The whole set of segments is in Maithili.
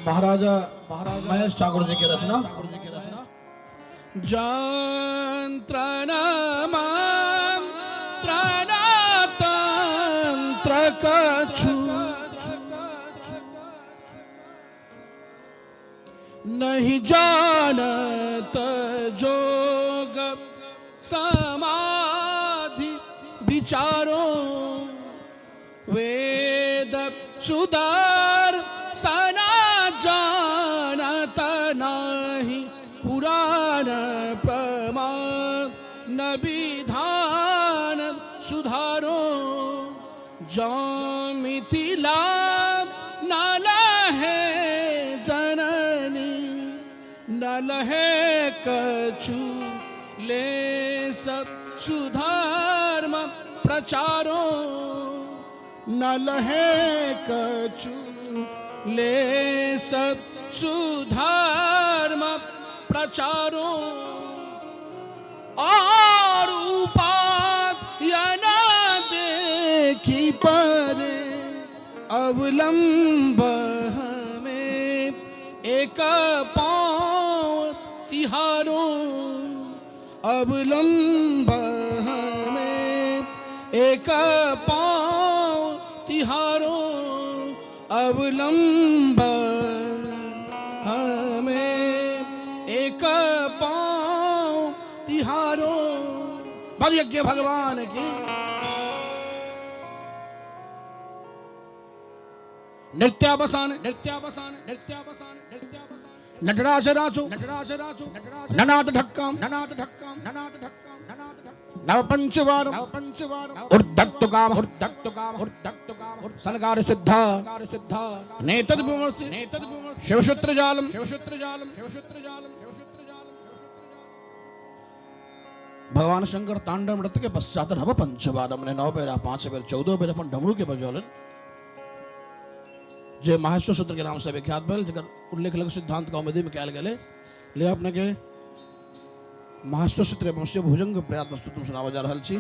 महाराजा महेश ठाकुर जी के रचना। जंत्र तंत्र कछु नहीं जानत जोग समाधि विचारो वेद सुधार सना जानत नाही पुराण प्रमाण विधान सुधारो जौ मिथिला नाला है जननी नल है कछु ले सब सुधर्म प्रचारो नल है कछु ले सब सुधर्म प्रचारो और उपाय न देखी पर अवलंब हमें एक पाँव तिहारो अवलंब हमें एक पाँव तिहारो अवलंब हमें एक पाँव तिहारो। यज्ञ भगवान की। नृत्यावसान नृत्यावसान नृत्यावसान नृत्यावसान नटराज राजो नटराज राजो ननाद ढक्काम ननाद ढक्काम ननाद ढक्काम ननाद ढक्काम नव पंचवार नव पंचवार उर्धक्तु काम उर्धक्तु काम उर्धक्तु काम सनकार सिद्धा सिद्धा नेतद विमर्श नेतद विमर्श शिवसूत्र जालम शिवसूत्र जालम शिवसूत्र जालम शिवसूत्र जालम। भगवान शंकर तांडव नृत्य के पश्चात नव पंचवार मने 9 बेरा 5 बेर 14 बेर अपन डमरू के बजौलन जे माहेश्वर सूत्र के नाम से विख्यात भेल, जकर उल्लेख लघु सिद्धांत कौमुदी में कयल गेलै। ले अपने के माहेश्वर सूत्र एवं शिव भुजंग प्रयात्न स्तुति सुनावल जा रहल छी।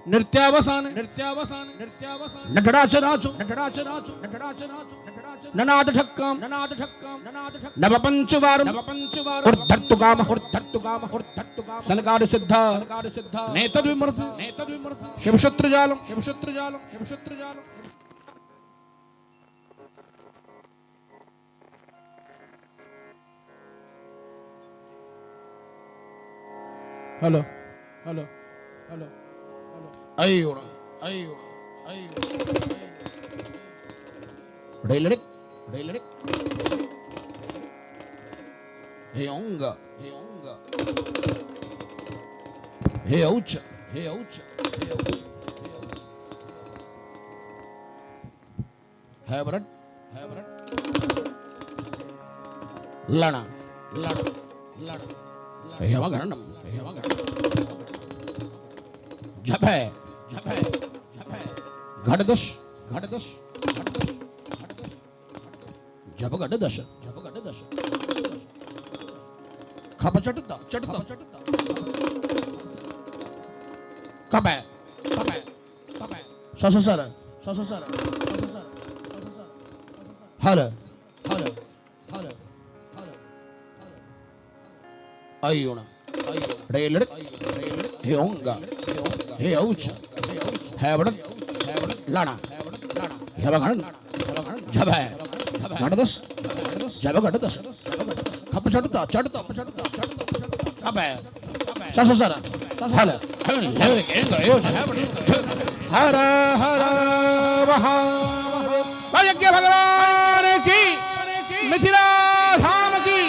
नृत्यावसान नृत्यावसान नृत्यावसान नटराज राजो नटराज राजो नटराज राजो ननाद ढक्काम ननाद ढक्काम ननाद ढक्काम नव पंचवार नव पंचवार उर्धत्तु काम उर्धत्तु काम उर्धत्तु काम सनकार सिद्धा सनकार सिद्धा नेतद विमर्श नेतद विमर्श शिवसूत्र जालम शिवसूत्र जालम शिवसूत्र जालम। हेलो हेलो हेलो हेलो अयो अयो अयो रेलड़िक रेलड़िक हे ओंग हे ओंग हे औच हे औच हे औच हे बरट हे बरट लणा लणा लणा यमगणम यमगणम झपे झपे झपे घटदश घटदश घटदश झप घटदश झप घटदश खप चटता चटता चटता कपे कपे कपे स स सर स स सर हर हर हर हर अयुण रेलड़ हे ओंगा हे औच हे बड़ लाणा हे बगण झब है घटदस झब घटदस खप चटता चटता खप है स स सर हर हर हर महादेव। यज्ञ भगवान की, मिथिला धाम की।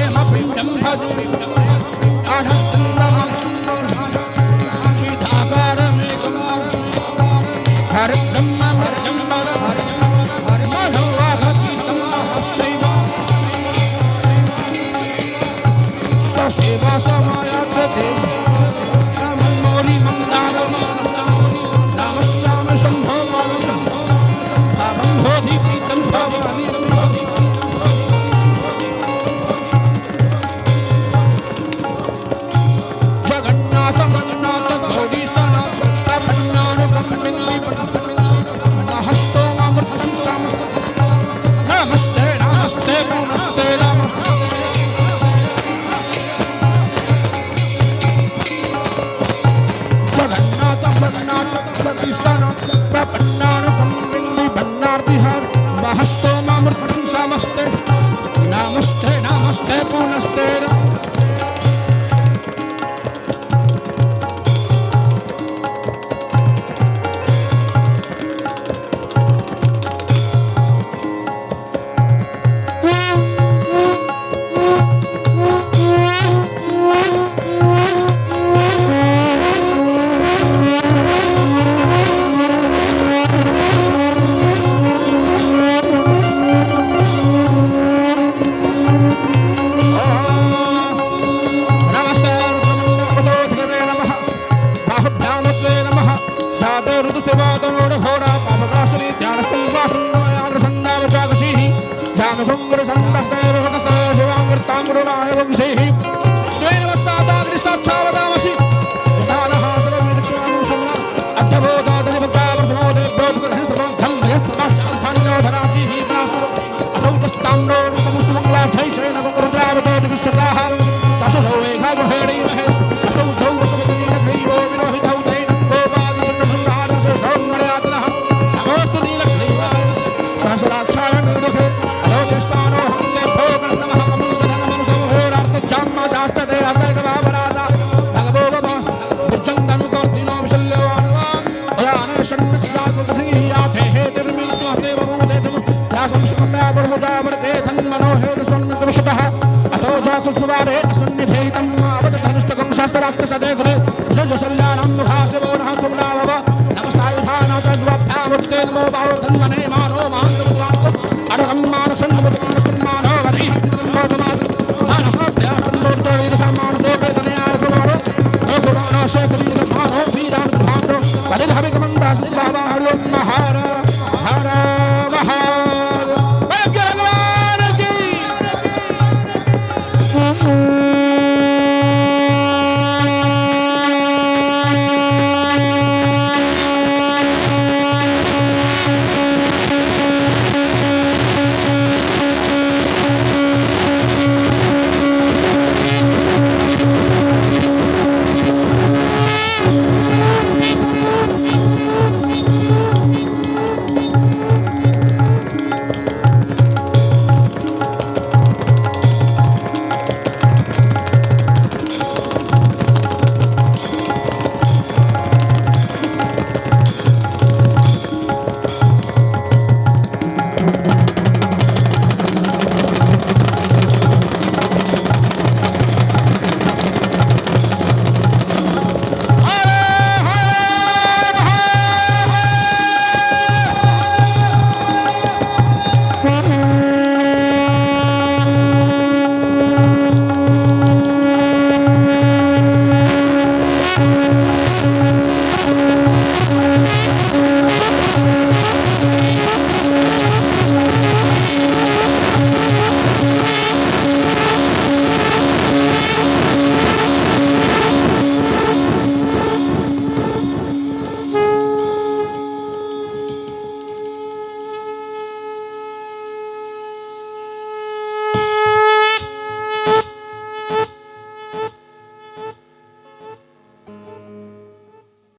प्रेम भजो हर ब्रह्म सेवा समायाते मनमोरी मंदारम शंभो भवंभोधिपीतं भवानि जगन्नाथ जगन्नाथ गौरी नमस्ते नमस्ते नमस्ते नमस्ते जगन्नाथ जगन्नाथ नमस्ते नमस्ते नमस्ते पुनस्ते।